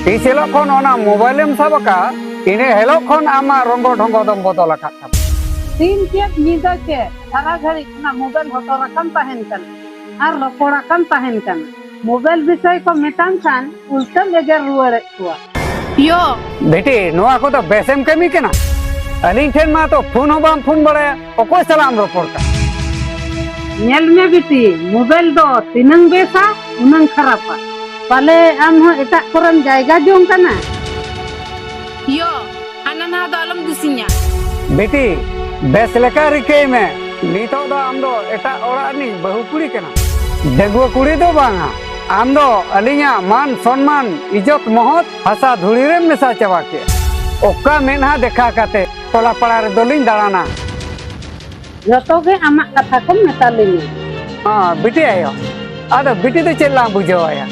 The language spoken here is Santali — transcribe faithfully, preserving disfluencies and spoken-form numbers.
ᱛᱤᱥ ᱦᱤᱞᱳᱜ ᱠᱷᱚᱱ ᱚᱱᱟ ᱢᱳᱵᱟᱭᱤᱞᱮᱢ ᱥᱟᱵ ᱟᱠᱟᱫ, ᱤᱱᱟᱹ ᱦᱤᱞᱳᱜ ᱠᱷᱚᱱ ᱟᱢᱟᱜ ᱨᱚᱝᱜᱚ ᱰᱷᱚᱝᱜᱚ ᱫᱚᱢ ᱵᱚᱫᱚᱞ ᱟᱠᱟᱫ ᱛᱟᱢᱟ᱾ ᱥᱤᱧ ᱪᱮᱫ ᱧᱤᱫᱟᱹ ᱪᱮᱫ, ᱥᱟᱨᱟ ᱜᱷᱟᱹᱲᱤᱡ ᱚᱱᱟ ᱢᱳᱵᱟᱭᱤᱞ ᱦᱚᱴᱚᱨ ᱟᱠᱟᱱ ᱛᱟᱦᱮᱱ ᱠᱟᱱᱟ ᱟᱨ ᱨᱚᱯᱚᱲ ᱟᱠᱟᱱ ᱛᱟᱦᱮᱱ ᱠᱟᱱᱟ᱾ ᱢᱳᱵᱟᱭᱤᱞ ᱵᱤᱥᱚᱭ ᱠᱚ ᱢᱮᱛᱟᱢ ᱠᱷᱟᱱ ᱩᱞᱴᱟᱹᱢ ᱮᱜᱮᱨ ᱨᱩᱣᱟᱹᱲᱮᱫ ᱠᱚᱣᱟ᱾ ᱭᱳ! ᱵᱤᱴᱤ, ᱱᱚᱣᱟ ᱠᱚᱫᱚ ᱵᱮᱥᱮᱢ ᱠᱟᱹᱢᱤ ᱠᱟᱱᱟ? ᱟᱹᱞᱤᱧ ᱴᱷᱮᱱ ᱢᱟ ᱛᱚ ᱯᱷᱳᱱ ᱦᱚᱸ ᱵᱟᱢ ᱯᱷᱳᱱ ᱵᱟᱲᱟᱭᱟ, ᱚᱠᱚᱭ ᱥᱟᱞᱟᱜ ᱮᱢ ᱨᱚᱯᱚᱲ ᱠᱟᱱᱟ? ᱧᱮᱞ ᱢᱮ ᱵᱤᱴᱤ, ᱢᱳᱵᱟᱭᱤᱞ ᱫᱚ ᱛᱤᱱᱟᱹᱝ ᱵᱮᱥᱟ, ᱩᱱᱟᱹᱝ ᱠᱷᱟᱨᱟᱯᱟ᱾ ᱯᱟᱞᱮ ᱟᱢ ᱦᱚᱸ ᱮᱴᱟᱜ ᱠᱚᱨᱮᱢ ᱡᱟᱭᱜᱟ ᱡᱚᱝ ᱠᱟᱱᱟ? ᱭᱳ, ᱦᱟᱱᱟ ᱱᱟᱣᱟ ᱫᱚ ᱟᱞᱚᱢ ᱫᱩᱥᱤᱧᱟ᱾ ᱵᱤᱴᱤ, ᱵᱮᱥ ᱞᱮᱠᱟ ᱨᱤᱠᱟᱹᱭ ᱢᱮ, ᱱᱤᱛᱚᱜ ᱫᱚ ᱟᱢ ᱫᱚ ᱮᱴᱟᱜ ᱚᱲᱟᱜ ᱨᱤᱱᱤᱡ ᱵᱟᱹᱦᱩ ᱠᱩᱲᱤ ᱠᱟᱱᱟᱢ, ᱰᱟᱺᱜᱩᱣᱟᱹ ᱠᱩᱲᱤ ᱫᱚ ᱵᱟᱝᱟ᱾ ᱟᱢ ᱫᱚ ᱟᱹᱞᱤᱧᱟᱜ ᱢᱟᱱ ᱥᱚᱱᱢᱟᱱ, ᱤᱡᱽᱡᱚᱛ ᱢᱚᱦᱚᱛ ᱦᱟᱥᱟ ᱫᱷᱩᱲᱤ ᱨᱮᱢ ᱢᱮᱥᱟ ᱪᱟᱵᱟ ᱠᱮᱫᱼᱟ᱾ ᱚᱠᱟ ᱢᱮᱫᱦᱟ ᱫᱮᱠᱷᱟ ᱠᱟᱛᱮ ᱴᱚᱞᱟ ᱯᱟᱲᱟ ᱨᱮᱫᱚ ᱞᱤᱧ ᱫᱟᱬᱟᱱᱟ? ᱡᱚᱛᱚ ᱜᱮ ᱟᱢᱟᱜ ᱠᱟᱛᱷᱟ ᱠᱚᱢ ᱢᱮᱛᱟ ᱞᱤᱧᱟ᱾ ᱦᱚᱸ, ᱵᱤᱴᱤ ᱟᱭᱳ, ᱟᱫᱚ ᱵᱤᱴᱤ ᱫᱚ ᱪᱮᱫ ᱞᱟᱝ ᱵᱩᱡᱷᱟᱹᱣ ᱟᱭᱟ?